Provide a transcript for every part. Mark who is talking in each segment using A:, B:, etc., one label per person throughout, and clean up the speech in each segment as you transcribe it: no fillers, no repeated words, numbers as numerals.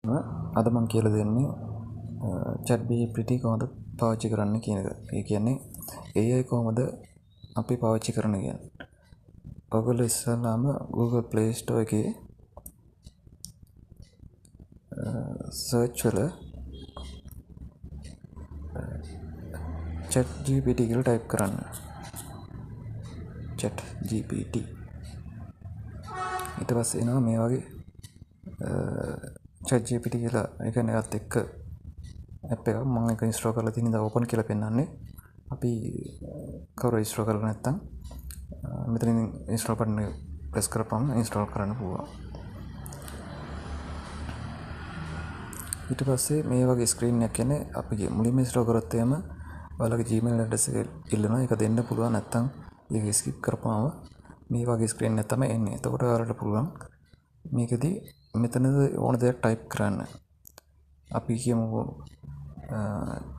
A: අද මං කියලා දෙන්නේ ChatGPT කොහොමද පාවිච්චි කරන්න කියන එක. ඒ කියන්නේ AI කොහොමද අපි පාවිච්චි කරන්නේ කියන. ඔයගොල්ලෝ ඉස්සෙල්ලාම Google Play Store එකේ සර්ච් වල ChatGPT කියලා ටයිප් කරන්න. ChatGPT. ඊට පස්සේ එනවා මේ වගේ ChatGPT කියලා ඒ කියන්නේ එකත් එක්ක ඇප් එකක්. මම ඒක ඉන්ස්ටෝල් කරලා තියෙන ඉතින් ඕපන් කියලා පෙන්නන්නේ. අපි කවුරු ඉන්ස්ටෝල් කරලා නැත්නම් මෙතනින් ඉන්ස්ටෝල් බටන් එක ප්‍රෙස් කරපුවම ඉන්ස්ටෝල් කරන්න පුළුවන්. ඊට පස්සේ මේ වගේ ස්ක්‍රීන් එකක් එන්නේ. අපි මුලින්ම ඉන්ස්ටෝල් කරොත් එහෙම ඔයාලගේ Gmail address එක ඉල්ලනවා. ඒක දෙන්න පුළුවන්. නැත්නම් ඒක ස්කිප් කරපුවම මේ වගේ ස්ක්‍රීන් එකක් තමයි එන්නේ. එතකොට ඔයාලට පුළුවන් මේකෙදි මෙතනද ඕන දෙයක් ටයිප් කරන්න. අපි කියමුකෝ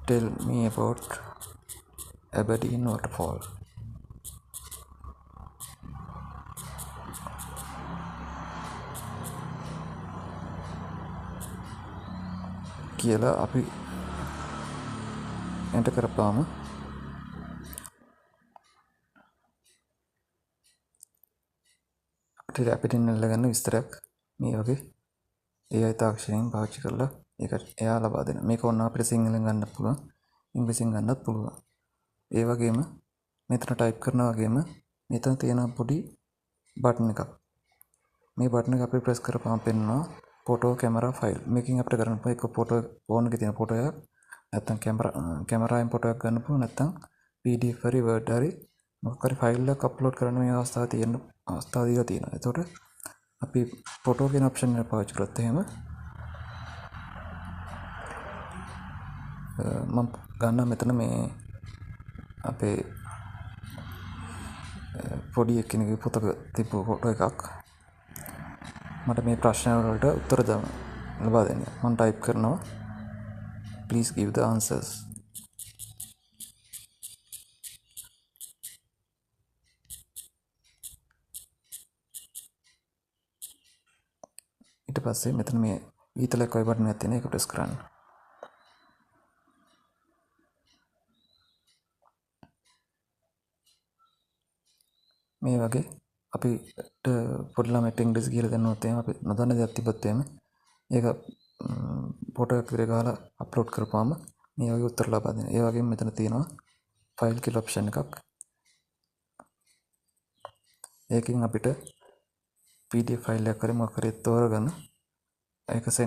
A: tell me about Aberdeen waterfall. කියලා අපි එන්ටර් කරපුවාම අපිට අපිටින් අල්ලගන්න විස්තරයක් මේ වගේ AI තාක්ෂණයෙන් පාවිච්චි කරලා ඒක එයා ලබා දෙනවා. මේක ඕන අපිට සිංහලෙන් ගන්න පුළුවන්, ඉංග්‍රීසියෙන් ගන්නත් පුළුවන්. ඒ වගේම මෙතන ටයිප් කරනා වගේම මෙතන තියෙන පොඩි බටන් එකක්. මේ බටන් එක අපි ප්‍රෙස් කරපුවාම පෙන්වනවා ෆොටෝ කැමරා ෆයිල්. මේකෙන් අපිට කරන්න පුළුවන් එක ෆොටෝ ෆෝන් එකේ තියෙන ෆොටෝ එකක්, නැත්නම් කැමරාවෙන් ෆොටෝ එකක් ගන්න පුළුවන්, නැත්නම් PDF හරි Word හරි මොකක් හරි ෆයිල් එකක් අප්ලෝඩ් කරන්න මේ අවස්ථාව තියෙන අවස්ථාව දීලා තියෙනවා. එතකොට අපි ෆොටෝ කියන ඔප්ෂන් එක පාවිච්චි කරොත් එහෙම මම ගන්නවා මෙතන මේ අපේ පොඩි එක්කෙනෙකුගේ පොතක තිබ්බ ෆොටෝ එකක්. මට මේ ප්‍රශ්න වලට උත්තර ලබා දෙන්න. මම ටයිප් කරනවා please give the answers. ඊට පස්සේ මෙතන මේ ඊතලයක් වගේ බටන් එකක් තියෙනවා, ඒක ප්‍රෙස් කරන්න. මේ වගේ අපිට පොඩි ළමයිට ඉංග්‍රීසි කියලා දෙන්නොත් එහෙම අපි නොදන්න දෙයක් තිබ්බොත් එහෙම ඒක ෆොටෝ එකක් විතර ගහලා අප්ලෝඩ් කරපුවාම මේ වගේ උත්තර ලබා දෙනවා. ඒ වගේම මෙතන තියෙනවා ෆයිල් කියලා ඔප්ෂන් එකක්. ඒකෙන් අපිට PDF file එකක් හරි මොකක් හරි තෝරගෙන ඒක සෙන්ඩ්